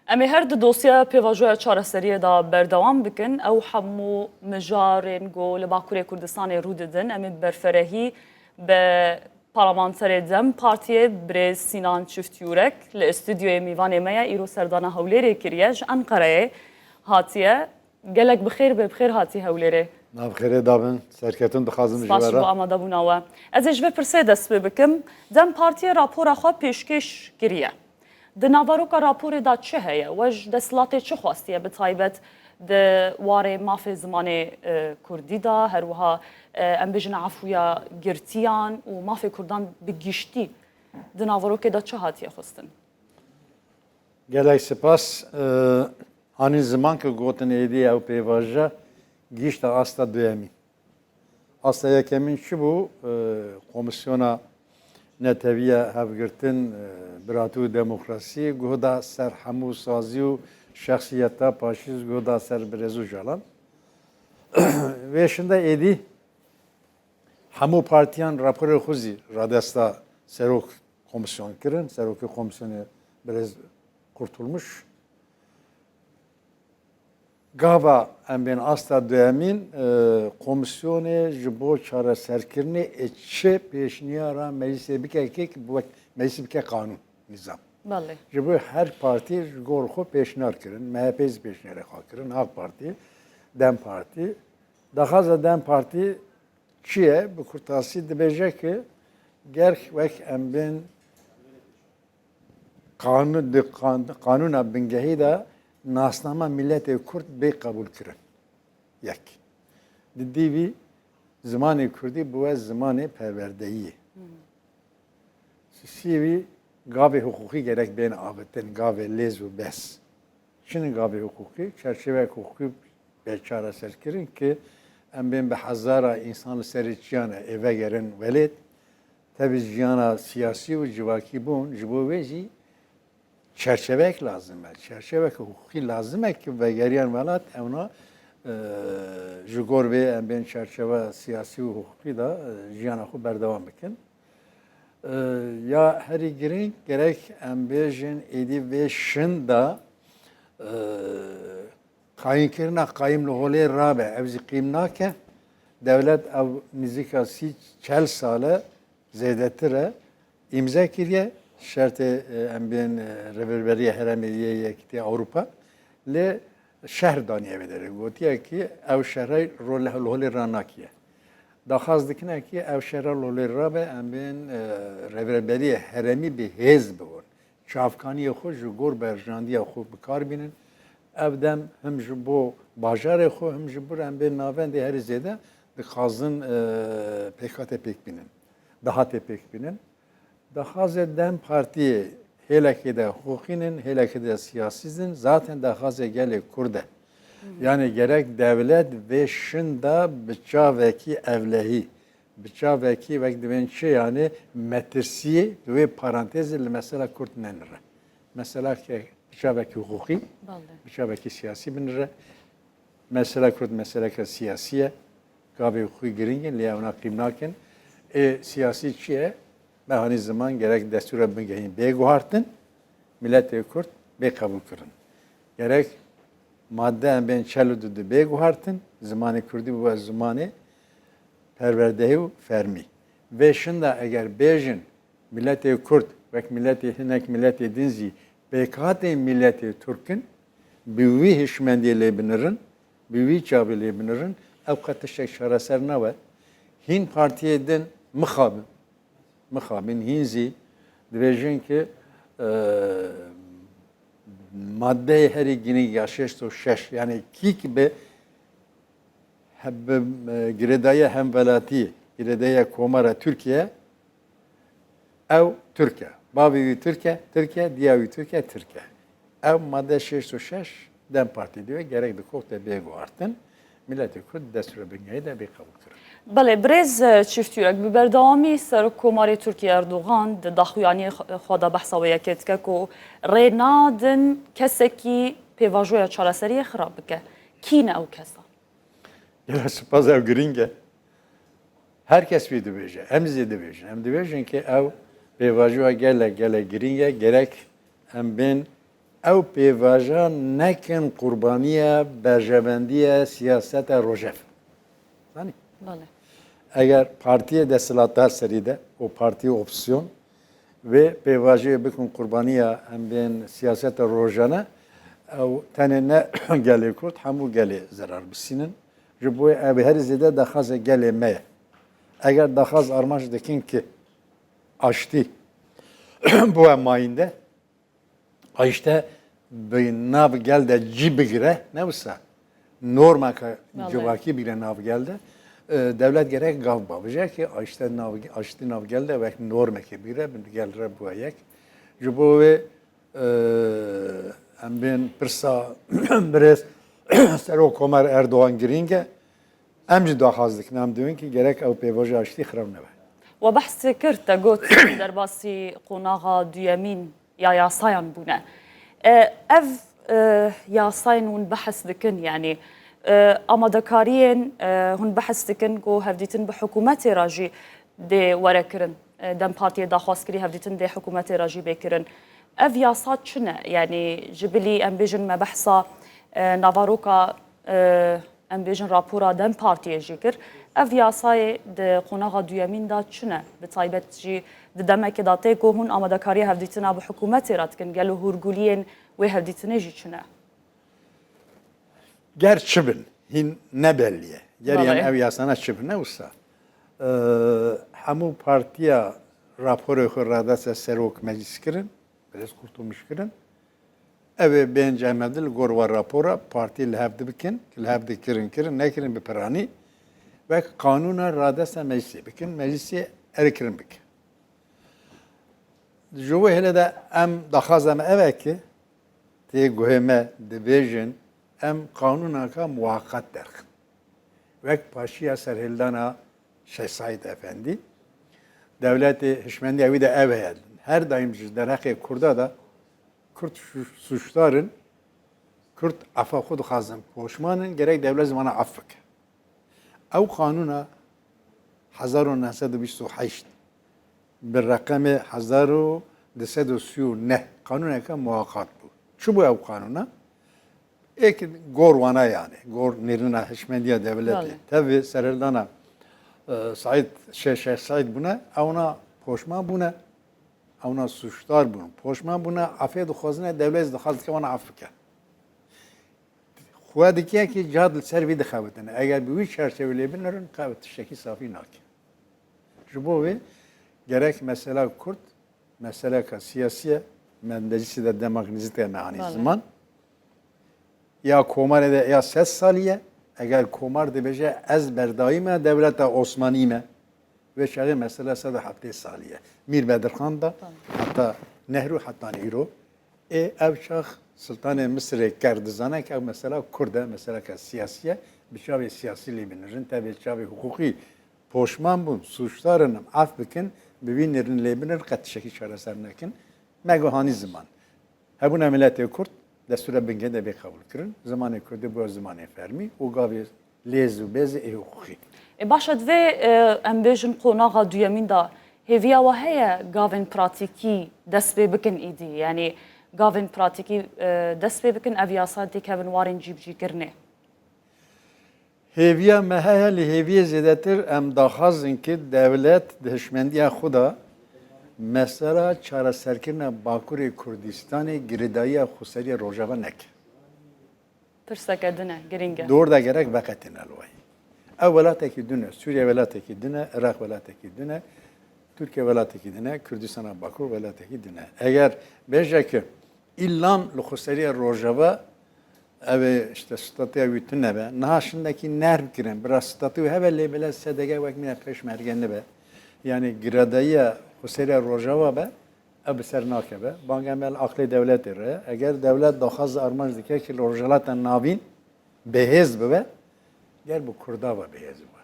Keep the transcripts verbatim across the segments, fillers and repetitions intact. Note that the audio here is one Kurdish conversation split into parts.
Em ê her di dosyeya pêvajoya çareseriyê de berdewam bikin. Ew hemû mijarên ku li Bakurê Kurdistanê rû didin, em ê bi berferehî bi parlamenterê DEM Partiyê birêz Sînan Çift Yûrek li stûdyoyê mîvanê me ye, îro serdana Hewlêrê kiriye, ji Enqereyê hatiye. Gelek bi xêr be, bi xêr hatî Hewlêrê. Nav xêrê dabin, serketin dixwazim ji we re. Spas ji bo amadebûna we. Ez ê ji vê pirsê dest pê bikim. DEM Partiyê rapora xwe pêşkêş kiriye. Di naveroka raporê de çi heye? We ji desthilatê çi xwestiye, bi taybet di warê mafê zimanê, e, kurdî de, her wiha, e, em bêjin efûya girtiyan û mafê kurdan bi giştî di naverokê de çi hatiye xwestin? Gelek spas. E, hanî ziman ku gotin êdî ew pêvajoya gihişte asta duyemîn. Asta yekemîn çi bû? E, Komîsyona Netewî ya Hevgirtin, e, Biratî û Demokrasî guh da ser hemû sazî û şexsiyeta paşîst, guh da ser Birêz Ocalan. Vê şinda êdî hemû partiyan raporê xwe zî radesta serok komîsyon kirin, serokê komîsyonê Birêz Kurtulmuş. Gava em bên asta duyemîn, e, komîsyonê ji bo çareserkirinê ê çi pêşniyara meclisê bike, kê ki bi wek meclisê bike qanûn, nîzam. Belê. Ji bo her partî ji gor xwe pêşniyar kirin. M H P zî pêşniyarê xwe kirin, AK Partî, DEM Partî. Daxwaza DEM Partî çi ye? Bi kurtasî dibêje ki ger wek em bên qanûn, di qan-, qanûna bingehî de nasnama miletê kurd bê qebûlkirin. Yek. Di dî vî zimanê kurdî biwe zimanê perwerdeyî. Sisî wî gavê hiqûqî gerek bên avitin, gavê lêz û bes. Çi ne gavê hiqûqî? Çerçeveyek hiqûqî bê çareserkirin ki em bên bi hezara însan li serê çiyan e, ê vegerin welêt. Tevî jiyana siyasî û civakî bûn, ji bo wê jî çerçeveyek lazim e. Çerçeveyek hiqûqî lazim e ki vegeriyan welat ewna, e, ji gor vê em bên çerçeve siyasî û hiqûqî de, e, jiyana xwe berdewam bikin. E, ya herî girîng gerek em bêjin êdî vê şinda, e, qayînkirina qayîm li holê rabe, ev zî qîm nake. Dewlet ew nizîka sî çel sal e, zêdetir e, îmze kiriye, şertê, e, em bên, e, Rêveberiya Herêmê yê Yekîtiya Ewropa, lê şehr daniye vê derê. Gotiye ki ew şehre rol li holê ranakiye. Daxwaz dikine ki ew şehre li holê rabe, em bên, e, Rêveberiya Herêmî bi hêz bibin. Çavkaniyê xwe ji gor berjandiya xwe bi kar bînin. Ev dem him ji bo bajarê xwe, him ji bo em bên navendê herî zêde dixwazin, e, pêkhatê pêk bînin. Dahatê pêk bînin. Daxwazê DEM Partiyê hêlekê de hiqûqî nin, hêlekê de siyasî nin, zaten daxwazê gelê Kurd e. Hı hı. Yani gerek dewlet vê şinda bi çavekî evlehî, bi çavekî wek divên çi, yani metirsiyê di wê parantezê li mesela Kurd nenire. Mesela ke bi çavekî hiqûqî, Belê. bi çavekî siyasî binire. Mesela Kurd meseleke siyasî ye. Gavê xwe girîng in, lê ewna qîm nakin. Ê siyasî çi ye? Mehanî ziman gerek destûra bingehîn bê guhartin, miletê Kurd bê qebûlkirin. Gerek madde em bên çel û du bê guhartin, zimanê Kurdî bibe zimanê perwerdehî û fermî. Vê şinda eger bêjin, miletê Kurd, wek miletê hinek miletê din zî pêkhatê miletê Turk in, bi wî hişmendiyê lê binirin, bi wî çavê lê binirin, ew qet tiştek çareser nabe. Hîn partiyê din mixabin, mixabin, hîn zî dibêjin ki, e, maddeyê herî girîng ya şêst û şeş, yani kî ki bi, he-, bi, e, girêdayî hemwelatî, girêdayî Komara Tirkiye, ew Tirk e. Bavê wî Tirk e, Tirk e, diya wî Tirk e, Tirk e. Ew madde şêst û şeş DEM Partî dibe gerek di kok de bê guhartin. Miletê Kurd destûra bingehî de bê qebûl kirin. Belê, birêz, e, Çiftîrek, bi berdewamî Serokkomarê Tirkiyê Erdogan di daxuyaniyê xwe de behsa wê yekê dike ku rê nadin kesekî pêvajoya çareseriyê xirab bike. Kî ne ew kesa? Gelek spas, ew girîng e. Her kes wî dibêje, em zî dibêjin. Em dibêjin ki ew pêvajoya gelek, gelek girîng e, gerek em bên Ew pêvaja nekin qurbaniya berjevendiya siyaseta Rojef. Zanî? Belê. Eger partiyê desthilatdar serî de û partiyê opozisyon vê pêvajiyê bikin qurbaniya em bên siyaseta rojane, ew tenê ne gelê Kurd, hemû gelê zerar bisînin. Ji bo wê ev herî zêde daxazê gelê me ye. Eger daxaz armanc dikin ki aştî bo em mayînde, aşte bi nav gel de cî bigire, ne wisa normeke Vallahi. civakî bigire nav gel de, e, dewlet gerek gav bavije ki aşte nav, aştî nav gel de wek normekê bigire, bi gel re bûye yek. Ji bo wê, e, em bên pirsa birêz Serok Komer Erdogan girîng e. Em jî daxwaz dikin, em dibin ki gerek ew pêvajoya aştî xiraw nebe. We behs kir, te got derbasî qonaxa duyemîn ya yasayan bûne. E, ev, e, yasayên hûn behs dikin, yanî, e, amadekariyên, e, hûn behs dikin ku hevdîtin bi hikûmetê re jî dê were kirin. E, DEM Partiyê daxwaz kirî hevdîtin dê hikûmetê re jî bê kirin. Ev yasa çi ne? Yanî ji bilî em bêjin me behsa, e, navaroka, e, em bêjin rapora DEM Partiyê jî kir. Ev yasayê di qonaxa duyemîn de çi ne? Bi taybet jî di demekê de tê ku hûn amadekariya hevdîtina bi hikûmetê re dikin. Gelo hûrguliyên wê hevdîtinê jî çi ne? Ger çi bin, hîn ne bellî ye. Ger yan Belê. ev yasana çi bin, ne wisa. Ee, hemû partiya raporê xwe radeste serok meclis kirin, birêz Kurtulmuş kirin. Ev ê bên cem hev de li gor wa rapora partî li hev dibikin, li hev dikirin, kirin, nekirin bi piranî. Wek qanûna radesta meclisê bikin, meclisê erê kirin bikin. Ji wê hêle de em daxwaza me ev e ki tê guhê me dibêjin em qanûnaka muwaqat derxin. Wek paşiya serhildana Şêx Seîd Efendî, dewletê hişmendiya wî de ev heye. Her daîm ji derheqê Kurda de Kurd şu-, sûcdar in, Kurd efa xwe dixwazin, poşman in, gerek dewlet ji wana af bike. Ew qanûna hezar û neh sed û bîst û heşt bi reqemê hezar û du sed û sî û neh qanûneke muwaqat bû. Çi bû ew qanûna? Êk gor wana yani, gor nêrîna hişmendiya dewletê. Belê. Tevî serhildana, e, Seîd, Şê-, Şêx Seîd bûne, ewna poşman bûne, ewna sûcdar bûn. Poşman bûne, afê dixwazine, dewlet dixwaz dike wana af bike. Xwe dike ki cad li ser vî dixewitine. Eger bi wî çerçevê lê binêrin, qe tiştekî safî nake. Ji bo wê gerek mesela Kurd, meseleka siyasî ye, me meclisê de demak nêzîk de me anî Belê. ziman. Ya komarê de ya sed salî ye, eger komar dibêje ez berdayî me, dewleta Osmanî me, Vê çaxê mesela sed û heftê salî ye. Mîr Bedirxan da, Tamam. heta Nehru, heta îro. Ê ev çax Sultanê Misirê ker dizane ke ew mesela Kurd e, meseleke siyasî ye. Bi çavê siyasî lê binirin, tevê çavê hiqûqî poşman bûn, sûcdar in, em af bikin, bi vî nêrin lê binirin, qet tiştekî çareser nekin. Me got hanî ziman. Hebûna miletê Kurd destûra bingehîn de bê qebûlkirin. Zimanê Kurdî bûye zimanê fermî û gavê lêz û bêzê ê hiqûqî. E, baş e, divê, e, em bêjin qonaxa duyemîn de hêviya we heye gavên pratîkî dest pê bikin îdî? Yanî gavên pratîkî, e, dest pê bikin, ev yasa têkevin warên cîbicîkirinê? Hêviya me heye, lê hêviyê zêdetir em daxwazin ki dewlet di hişmendiya xwe de mesela çareserkirina Bakurê Kurdistanê girêdayiya xweseriyê Rojava neke. Tirseke din e, girîng e. Dor de gerek veqetîne li wê. Ew welatekî din e, Sûriye welatekî din e, Iraq welatekî din e, Tirkiye welatekî din e, Kurdistana Bakur welatekî din e. Eger bêje ki îllan li xweseriya Rojava, ev ê işte statûya wî tune be. Niha şindekî nerm kirin. Bira statû hebe lê bile S D G wek mîna pêşmerge nibe. Yani girêdayiya xweseriya Rojava be, ev bi ser nakeve. Banga me li aqlê dewletê re. Eger dewlet daxwaz armanc dike ki li Rojhilata Navîn bihêz bibe, ger bi Kurda ve bihêz bibe.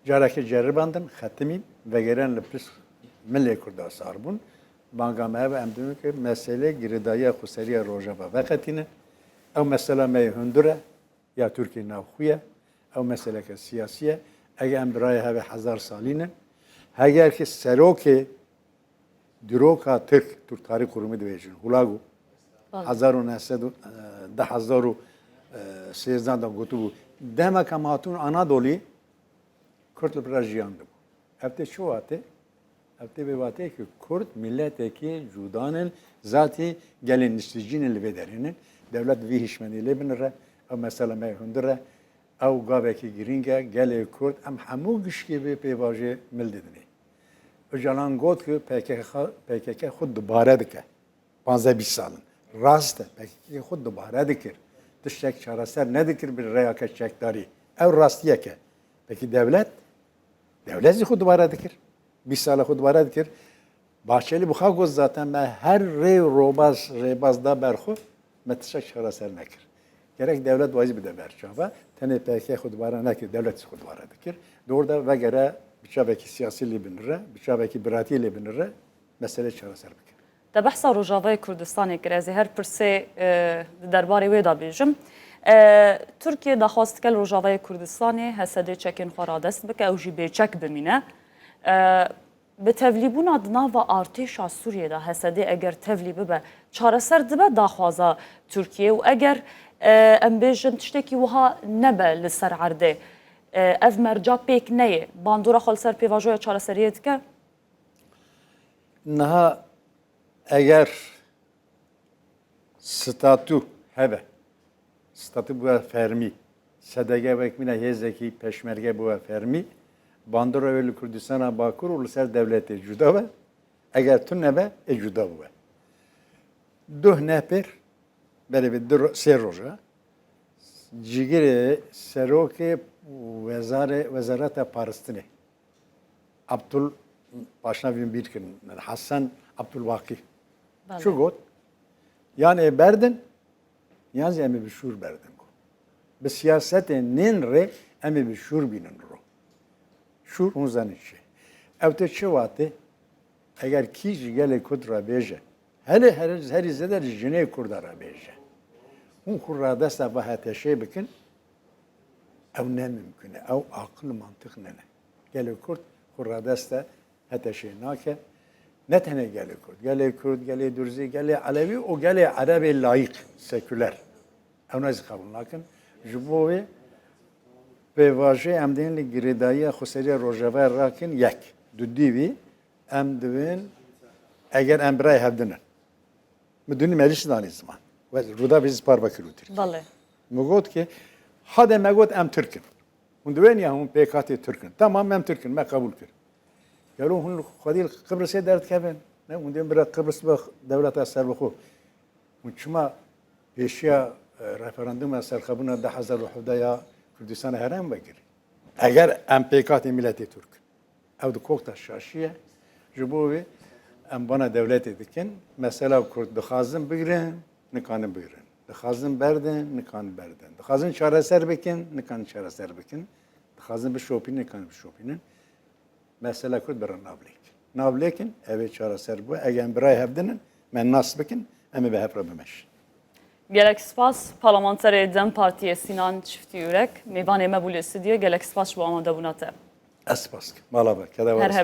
Carekê ceribandin, xetimîn, vegerin li pişt milê Kurda sar bûn. Banga me hebe em dibin ki meselê girêdayiya xweseriya Rojava veqetîne. Ew mesela me yê hundir e, ya Tirkiyê navxwe ye. Ew meseleke siyasî ye. Ege em bi raya heve hezar salî ne. Heger ki serokê dîroka Tirk, Tirk tarî qurumî dibêjin, Hulagu, Hezar û neh sed û, e, di hezar û sêzdeh de gotibû, demeke me hatibûn Anadolî, Kurd li vir re jiyan dibû. Ev tê çi watê? Ev tê vê wateyê ku Kurd miletekî cudan in, zatî gelê niştecîn in li vê derê nin. Dewlet vî hişmendî lê binire, ew mesela me hundir e, ew gavekî girîng e, gelê Kurd, em hemû gişkê vê pêvajoyê mil didinê. Ocalan got ku P K K, P K K xwe dubare dike. Panzdeh bîst sal in. Rast e, P K K xwe dubare dikir. Tiştek çareser nedikir bi rêyeke çekdarî. Ew rastiyek e. Pekî dewlet? Dewlet jî xwe dubare dikir. Bîst sala xwe dubare dikir. Bahçeli bi xwe got zaten me her rê û robaz, rêbaz da ber xwe, me tiştek çareser nekir. Gerek dewlet wayî bide ber çava. Tenê P K K xwe dubare nekir, dewlet jî xwe dubare dikir. Di orda vegere bi çavekî siyasî lê binire, bi çavekî biratî lê binire, meselê çareser bike. Te behsa Rojavayê Kurdistanê kir, ez ê her pirsê, e, di derbarê wê de bêjim. E, Tirkiye daxwaz dike li Rojavayê Kurdistanê H S D çekên xwe radest bike, ew jî bêçek bimîne. E, bi tevlîbûna di nava artêşa Sûriyê de H S D eger tevlî bibe, çareser dibe daxwaza Tirkiye û eger, e, em bêjin tiştekî wiha nebe li ser erdê, e, ev merca pêk neyê, bandora xwe li ser pêvajoya çareseriyê dike? Niha eger statû hebe, statû bûye fermî, S D G wek mîna hêzekî peşmerge bûye fermî, bandora wê li Kurdistana Bakur û li ser dewletê cuda be, eger tune be, ê cuda bûye. Duh neh pêr, berê vê du ro-, sê roja, cîgirê serokê wezarê, wezareta paristinê, Abdul, paşna vîn bîr kirin, Hesen Abdulbaqî. Belê. Çi got? Yan ê berdin, yan jî em ê bi şûr berdin, got. Bi siyasetê nên rê em ê bi şûr bînin ro. Şûr hûn zanin çi? Ew tê çi watê? Eger kî ji gelê Kurd re bêje, hele her, herî zêde ji jinê Kurda re bêje, hûn xwe radesta va HTŞ'ê bikin, ew ne mimkun e. Ew aqil û mantiq nene. Gelê Kurd xwe radesta HTŞ'ê nake. Ne tenê gelê Kurd, gelê Kurd, gelê Durzî, gelê Elewî û gelê Erebê layîq, sekuler. Ew ne jî qebûl nakin. Ji bo wê pêvajoyê em dên li girêdayiya xweseriya Rojavayê rakin yek. Dudî vî em divên eger em birayê hevdin in. Min dunî meclîs danî ziman. Wek Rûdawê jî parve kir û Tirkî. Belê. Min got ki, hade me got em Tirk in. Hûn diwên ya hûn pêkhatê Tirk in. Tamam, em Tirk in, me qebûl kir. Gelo hûn xwedî li Qibrisê derdikevin. Ne, hûn dên bira Qibris be dewleta serbixwe. Hûn çima pêşiya, e, referanduma serxwebûna du hezar û hevdeh ya Kurdistana Herêm vekirî? Eger em pêkhatê miletê Tirk, ew di kokta şaşî ye. Ji bo wê em bana dewletê dikin. Mesela Kurd dixwazin bigirin, nikanin bigirin. Dixwazin berdin, nikanin berdin. Dixwazin çareser bikin, nikanin çareser bikin. Dixwazin bişopînin, nikanin bişopînin. Mesela Kurd bira navlêk. Navlêkin, ev ê çareser bû. Eger em birayê hevdin in, me nas bikin, em ê bi hev re bimeşin. Gelek spas, parlamenterê DEM Partiyê Sinan Çiftî Yurek, mêvanê me bû li stûdyoyê. Gelek spas ji bo amadebûna te. Ez spas dikim. Mala be, keda we. Her